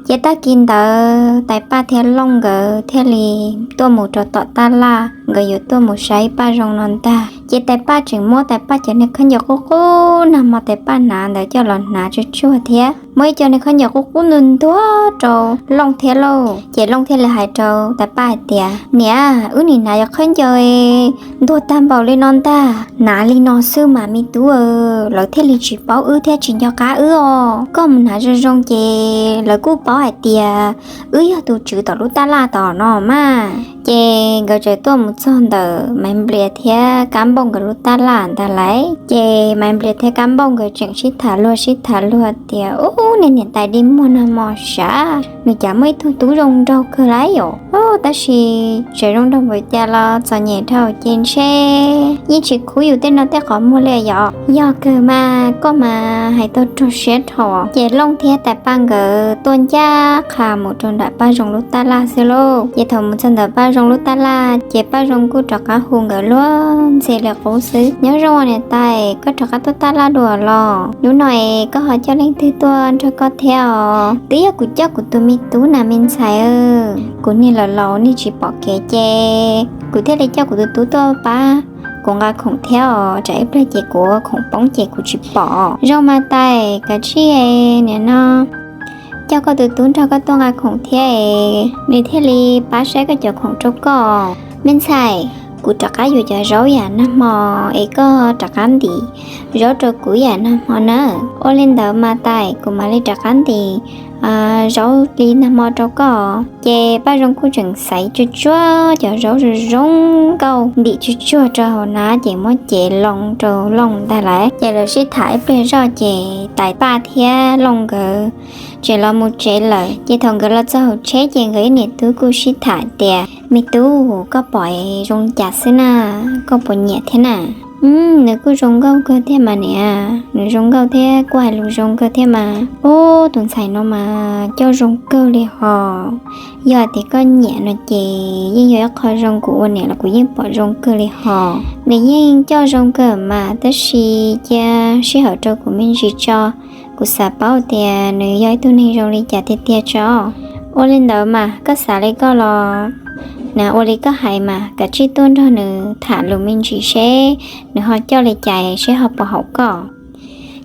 Ces tag kis ntawd Tais Paj thiab Looj nkawd thiaj li tuaj mus rau tom taj laj, nkawd yuav tuaj mus saib Paj Zoo no ntag. Ces Tais Paj tseem muab Tais Paj cov niag khaub ncaws qub qub nag hmo Tais Paj hnav ntawd coj los hnav tsuag tsuag thiab muab ib co niag khaub ncaws qub qub ntuag ntuag rau Looj thiab lauj. Ces Looj thiaj li hais rau Tais Paj hais tias, Niam, wb nim hnav cov khaub ncaws ntuag tag npaum li no ntag, hnav li no xwb mas me tub, lawv thiaj li tsis paub wb thiab tsis nco qab wb os. Koj mus hnav zoo zoo ces lawv kuj paub hais tias wb yog tus tswv tom lub taj laj tom no mas. Ces nkawd txawm tuaj mus txog ntawm Maiv Nplias thiab Kab Npauj nkawd lub taj laj ntag lauj. Ces Maiv Nplias thiab Kab Npauj nkawd tseem sib tham luag sib tham luag tias, Ub, niag niam tais dig muag nag hmo sav, nws cas muaj ib tug tub zoo nraug kawg lauj yom. Ub, tab sis tseem zoo nraug npaum cas los txom nyem dhau ces ntshe yeej tsis khub yus tej no tej qhov muag li yom. Yog kawg mas, koj mas hais tau raug siab dhau. Ces Looj thiab Tais Paj nkawd tuaj ncaj qha mus rau nram Paj Zoo lub taj laj xwb lauj. Ces thaum mus txog ntawm Paj Zoo lub taj laj ces Paj Zoo kuj rov qab hu nkawd luag ntxhi li qub xwb, Nyob zoo niam tais, koj rov qab tuaj taj laj dua los? Hnub no es koj ho coj leej twg tuaj nrog koj thiab os? Twb yog kuv coj kuv tus me tub na me ntxhais. Kuv niag laus laus niag tsis pom kev ces kuv thiaj li coj kuv tus tub tuaj pab kuv nqa khoom thiab os, tsam ib pliag ces kuv khoom poob ces kuv tsis pom. Zoo mas tais, kav tsij nim no coj koj tus tub nrog koj tuaj nqa khoom thiab es nws thiaj li pab saib koj cov khoom rau koj. Me ntxhais, kuv rov qab yuav cov zaub yam nag hmo es koj rov qab ntim zaub rau kuv yam nag hmo na. Ua li ntawd mas tais, kuv mam li rov qab ntim zaub li nag hmo rau koj. Ces Paj Zoo kuj tseem xaiv tsuag tsuag cov zaub zoo zoo nkauj ntim tsuag tsuag rau hauv na ces muab cev loo rau Looj ntag lauj. Ces lawv sib tham ib pliag zoj ces Tais Paj thiab Looj nkawd tseem los mus tsev lawm. Ces thaum nkawd los txog hauv tsheb ces nkawd ib niam tub kuj sib tham tias, Me tub, koj pom zoo li cas xwb na? Koj puas nyiam thiab na? Nws kuj zoo nkauj kawg thiab mas niam, nws zoo nkauj thiab kuj hais lus zoo kawg thiab mas. Ub, tus ntxhais no mas coj zoo kawg li hos. Yog tias koj nyiam no ces yeej yog ib qho zoo, kuv ua niam los kuv yeej pom zoo kawg li hos. Nws yeej coj zoo kawg mas tab sis cia sij hawm rau kuv me ntsis tso, kuv xav paub tias nws yog ib tug neeg zoo li cas tiag tiag tso. Ua li ntawd mas koj xav li koj los na, ua li koj hais mas kav tsij tuaj nrog nws tham lus me ntsis seb nws ho coj li cas seb ho puas haum koj.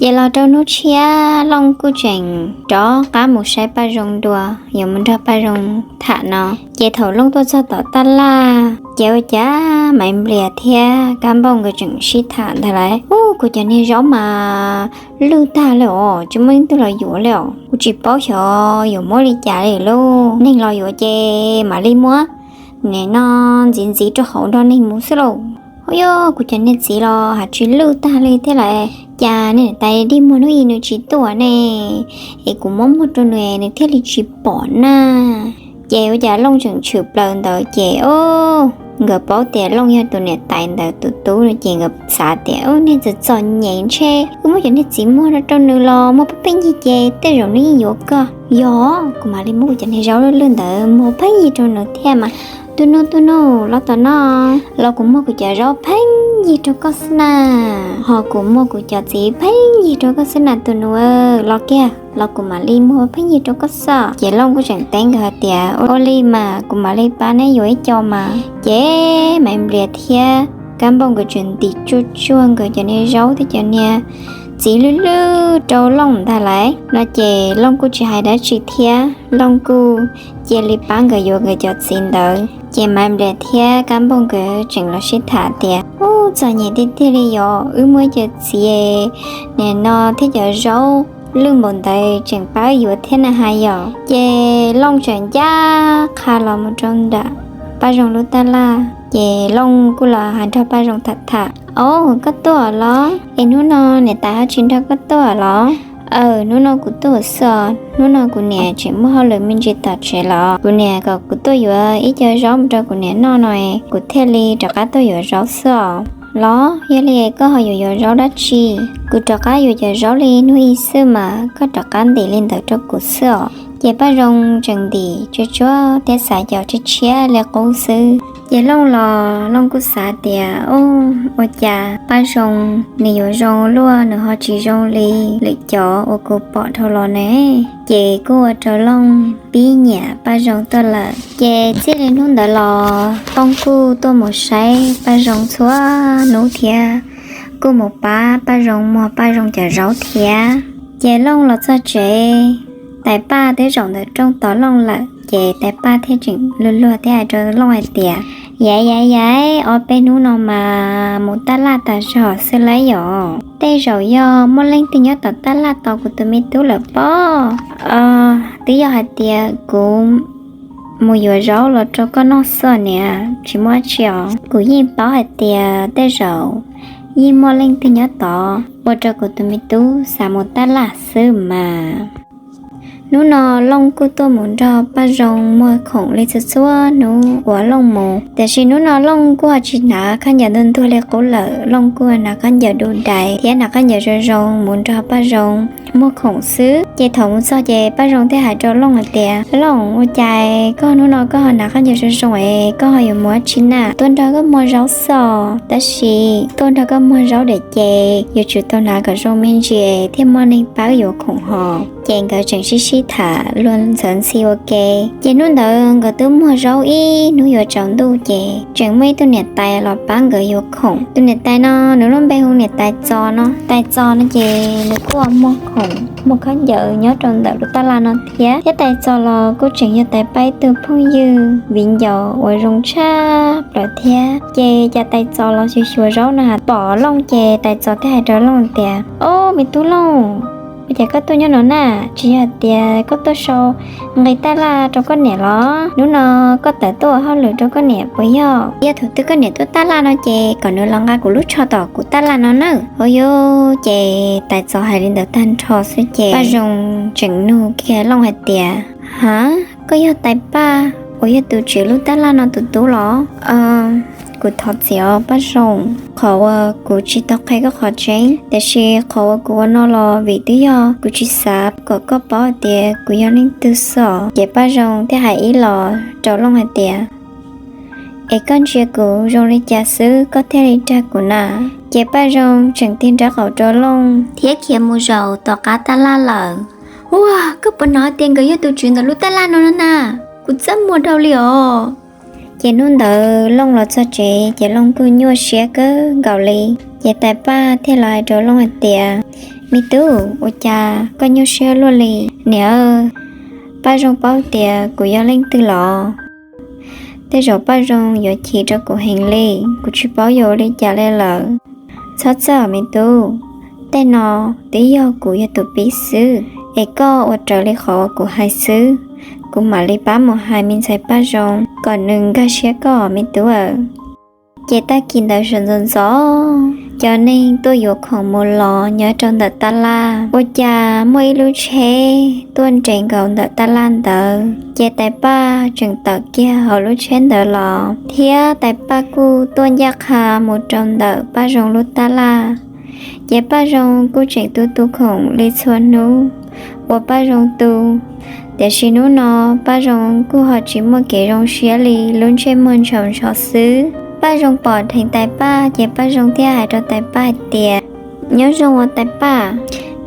Ces los rau hnub tshiab Looj kuj tseem rov qab mus saib Paj Zoo dua, yuav mus nrog Paj Zoo tham no. Ces thaum Looj tuaj txog tom taj laj ces ua cas Maiv Nplias thiab Kab Npauj nkawd tseem sib tham ntag lauj. Ub, kuv cov niag zaub mas lwj tag li os, tsis muaj leej twg los yuav li os. Kuv tsis paub xyov yuav muab li cas li lauj. Neeg los yuav ces mam li muab nim no ntxiv ntxiv rau hauv nrog neeg mus xwb lauj. Ub, yog kuv cov niag txiv los hais tsis lwj tag li thiab lauj. Cas niag niam tais dig muag hnub ib nws tsis tuaj ne, es kuv muab muag rau nws nws thiaj li tsis pom na. Ces ua cas Looj tseem tshwm plaws ntawd ces o, nkawd paub tias Looj yog tus niam tais ntawd tus tub no ces nkawd xav tias, Ub, niag txom txom nyem ntshe wb muab cov niag txiv muag rau nws los muag pheej pheej yig ces tej zaum nws yeej yuav koj. Yog, kuv mam li muab kuv cov niag zaub lwj lwj ntawd muag pheej yig rau nws thiab mas. Tus nus, tus nus, los tom no, los kuv muag kuv cov zaub pheej yig rau koj xwb na, ho kuv muag kuv cov txiv pheej yig rau koj xwb na tus nus, los kiag los kuv mam li muag pheej yig rau koj xwb. Ces Looj kuj tseem teb nkawd hais tias, Ua li mas kuv mam li pab neb yuav ib co mas. Ces Maiv Nplias thiab Kab Npauj nkawd tseem ntim tsuag tsuag nkawd cov niag zaub thiab cov niag txiv lwj lwj rau Looj ntag lauj. No ces Looj kuj tsis hais dab tsi thiab, Looj kuj cia li pab nkawd yuav nkawd cov txiv ntawd. Ces Maiv Nplias thiab Kab Npauj nkawd tseem los sib tham tias, Ub, txom nyem tiag tiag li yom, wb muaj ib co txiv nim no thiab cov zaub lwj npaum ntawd tseem pab wb yuav thiab na hais yom. Ces Looj tseem ncaj qha los mus rau nram Paj Zoo lub taj laj, ces Looj kuj los hais nrog Paj Zoo tham tham, Au, koj tuaj los? Es hnub no niam tais ho tsis nrog koj tuaj los? Aw, hnub no kuv tuaj xwb os, hnub no kuv niam tseem muaj hauj lwm me ntsis tom tsev los kuv niam kom kuv tuaj yuav ib co zaub mus rau kuv niam noj no es kuv thiaj li rov qab tuaj yuav zaub xwb os. Los yog li koj ho yuav yuav zaub dab tsi? Kuv rov qab yuav cov zaub li hnub ib xwb mas, koj rov qab ntim li ntawd rau kuv xwb os. Ces Paj Zoo tseem ntim tsuag tsuag thiab xaiv cov tshiab tshiab li qub xwb. Ces Looj los Looj kuj xav tias, Ub, ua cas Paj Zoo nws yuav zoo luaj, nws ho tsis zoo li lwm cov uas kuv pom dhau los ne? Ces kuj ua rau Looj pib nyiam Paj Zoo tuaj lawm. Ces txij li hnub ntawd los Looj kuj tuaj mus saib Paj Zoo txhua hnub thiab kuj mus pab Paj Zoo muag Paj Zoo cov zaub thiab. Ces Looj los txog tsev, Tais Paj twb zaum ntawm rooj tos Looj lawm. Ces Tais Paj thiaj tseem luag luag thiab hais rau Looj hais tias, Yaiv yaiv yaiv, ob peb hnub no mas mus taj laj tas zog xwb lauj, yog tej zaum yog muaj leej twg nyob tom taj laj tos kuv tus me tub lawm pob. Twb yog hais tias kuv mus yuav zaub los rau koj noj xwb niam, tsis muaj dab tsi os. Kuv yeej paub hais tias tej zaum yeej muaj leej twg nyob tod ua rau kuv tus me tub xav mus taj laj xwb mas. Hnub no Looj kuj tuaj mus nrog Paj Zoo muag khoom li txhua txhua hnub uas Looj mus. Tiam sis hnub no Looj kuj ho tsis hnav khaub ncaws ntuag ntuag li qub lawm, Looj kuj hnav khaub ncaws du dais thiab hnav khaub ncaws zoo zoo mus nrog Paj Zoo muag khoom xwb. Ces thaum mus txog ces Paj Zoo thiaj hais rau Looj hais tias, Looj, ua cas koj hnub no koj ho hnav khaub ncaws zoo zoo es koj ho yuav mus dab tsi na? Tuaj nrog koj muag zaub xwb os, tab sis tuaj nrog koj muag zaub lawm ces yuav tsum tau hnav kom zoo me ntsis thiaj muaj neeg pab yuav khoom hos. Ces nkawd tseem sib sib tham luag ntxhi ua ke. Ces hnub ntawd nkawd twb muag zaub ib hnub yuav tsaus ntuj ces tseem muaj ib tug niam tais los pab nkawd yuav khoom. Tus niam tais no nws lub npe hu niam tais Txos no. Tais Txos no ces nws kuj muag khoom muag khaub ncaws nyob rau ntawm lub taj laj no thiab. Thiab tais Txos los kuj tseem yog tais Paj ib tug phooj ywg viv ncaus uas zoo tshaj plaws thiab. Ces cas tais Txos los xyuas xyuas zaub na, pom Looj ces tais Txos thiaj hais rau Looj tias, Ob, me tub Looj, ua cas koj tuaj nyob no na? Tsis yog tias koj tuaj sau nqi taj laj rau koj niam los? Hnub no koj tawm tuaj ua hauj lwm rau koj niam puas yog? Yog thaum twg koj niam tuaj taj laj no ces kom nws los nqa kuv lub tsho tom kuv taj laj no nawb. Ua yog ces tais Txos hais li ntawd tag nrho xwb ces Paj Zoo tseem nug kiag Looj hais tias, Ha, koj yog tais Paj uas yog tus tswv lub taj laj no tus tub los? Kuv thov txim os Paj Zoo, qhov uas kuv tsis tau qhia koj qhov tseeb, tiam sis qhov uas kuv ua no los vim twb yog kuv tsis xav kom koj paub hais tias kuv yog leej twg xwb os. Ces Paj Zoo thiaj hais ib los rau Looj hais tias, Es koj ntsia kuv zoo li cas xwb koj thiaj li dag kuv na? Ces Paj Zoo tseem tig nraub qaum rau Looj thiab khiav mus zaum tom qab taj laj lawm. Ua, koj puas hnov tias nkawd yog tus tswv ntawm lub taj laj no na? Kuv txaj muag dhau li os. Ces hnub ntawd Looj los txog tsev ces Looj kuj nyuaj siab kawg nkaus li. Ces tais Paj thiaj los hais rau Looj hais tias, Me tub, ua cas koj nyuaj siab luaj li? Niam, Paj Zoo paub tias kuv yog leej twg los? Tej zaum Paj Zoo yuav chim rau kuv heev li, kuv tsis paub yuav ua li cas li lawm. Txhob txhawj me tub, tej no twb yog kuv yog tus pib xwb, es koj ua raws li qhov uas kuv hais xwb. Kuv mam li pab mus hais me ntxhais Paj Zoo kom nws nkag siab koj me tub aw. Ces tag kis ntawd sawv ntxov ntxov, cov neeg tuaj yuav khoom mus los nyob rau ntawm taj laj, ua cas muaj ib lub tsheb tuaj nres nkaus ntawm taj laj ntawd. Ces tais Paj tseem tawm kiag hauv lub tsheb ntawd los, thiab tais Paj kuj tuaj ncaj qha mus rau ntawm Paj Zoo lub taj laj. Ces Paj Zoo kuj tseem tu tu khoom li txhua hnub uas Paj Zoo tu, tiam sis hnub no Paj Zoo kuj ho tsis muaj kev zoo siab li, lub ntsej muag ntshaus ntsho xwb. Paj Zoo pom dheev tais Paj ces Paj Zoo thiaj hais rau tais Paj hais tias, Nyob zoo os tais Paj.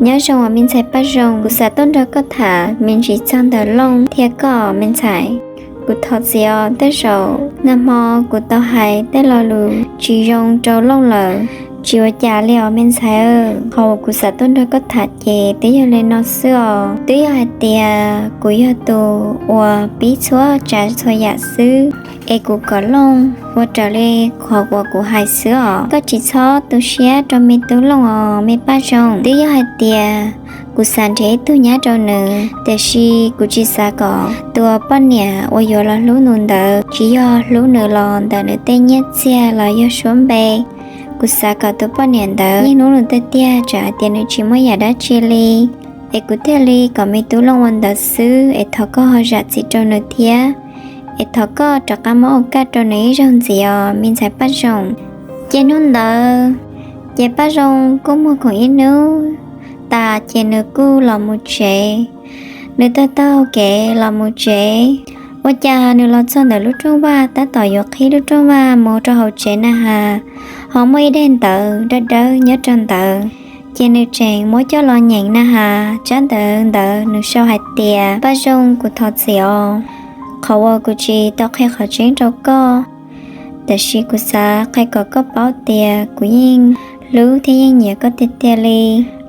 Nyob zoo os me ntxhais Paj Zoo, kuv xav tuaj nrog koj tham me ntsis txog ntawm Looj thiab koj me ntxhais. Kuv thov txim os, tej zaum nag hmo kuv tau hais tej lo lus tsis zoo rau Looj lawm. Tsis ua cas li os me ntxhais. Qhov uas kuv xav tuaj nrog koj tham ces twb yog li no xwb os. Twb yog hais tias kuv yog tus uas pib txhua tsav txhua yam xwb, es kuv kom Looj ua raws li qhov uas kuv hais xwb os. Koj tsis txhob tu siab rau me tub Looj os me Paj Zoo. Twb yog hais tias kuv xav nrhiav ib tug nyab rau nws, tiam sis kuv tsis xav kom tus poj niam uas yuav los hlub nws ntawd tsis yog hlub nws los ntawm nws tej nyiaj txiag los yog suab npe. Kuv xav kom tus poj niam ntawd yeej hlub nws tiag tiag, tsam hais tias nws tsis muaj yam dab tsi li. Es kuv thiaj li kom me tub Looj ua ntawd xwb, es thov koj ho zam txim rau nws thiab. Es thov koj rov qab muab ua kaj rau nws ib zaug ntxiv os me ntxhais Paj Zoo. Ces hnub ntawd ces Paj Zoo kuj muag khoom ib hnub tas ces nws kuj los mus tsev. Nws taug taug kev los mus tsev, Ua cas nws los txog ntawm lub rooj vag, tab tom yuav qhib lub rooj vag mus rau hauv tsev na has, ho muaj ib daim ntawv dawb dawb nyob rau ntawd. Ces nws tseem muab coj los nyeem na has, tsab ntawv ntawd nws sau hais tias: Paj Zoo, kuv thov txim os, qhov uas kuv tsis tau qhia qhov tseeb rau koj, tab sis kuv xav qhia kom koj paub tias kuv yeej hlub thiab yeej nyiam koj tiag tiag li.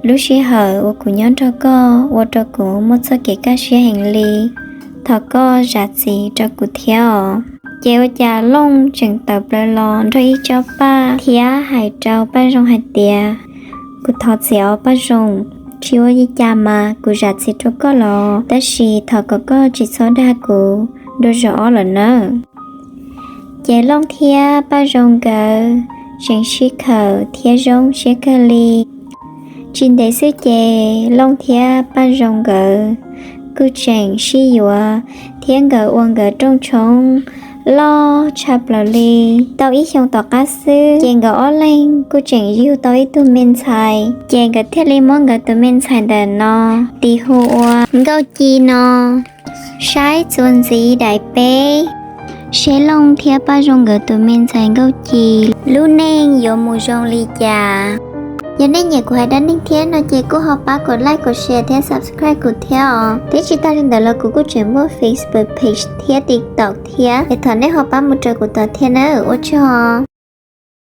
Lub sij hawm uas kuv nyob nrog koj ua rau kuv muaj txoj kev kaj siab heev li. Thov koj zam txim rau kuv thiab os. Ces ua cas Looj tseem tawm plaws los nrog ib tsob paj thiab hais rau Paj Zoo hais tias: Kuv thov txim os Paj Zoo, tsis ua li cas mas kuv zam txim rau koj los, tab sis thov kom koj tsis txhob dag kuv dua zaum ob lawm nawb. Ces Looj thiab Paj Zoo nkawd tseem sib khawm thiab zoo siab kawg li. Tsis ntev xwb ces Looj thiab Paj Zoo nkawd kuj tseem sib yuav thiab nkawd ua nkawd rooj tshoob loj tshaj plaws li. Tau ib xyoos tom qab xwb ces nkawd ob leeg kuj tseem yug tau ib tug me ntxhais, ces nkawd thiaj li muab nkawd tus me ntxhais ntawm no tis hu ua Nkauj Ci no. Saib txuas ntxiv daim peb, seb Looj thiab Paj Zoo nkawd tus me ntxhais Nkauj Ci lub neej yuav mus zoo li cas. Yog nej nyiam kuv hais dab neeg thiab no ces kuj ho pab kom like, kom share thiab subscribe kuv thiab os. Thiab tsis tag li ntawd los kuv kuj tseem muaj Facebook page thiab TikTok thiab, es thov nej ho pab mus raws kuv tod thiab nawb, ua tsaug.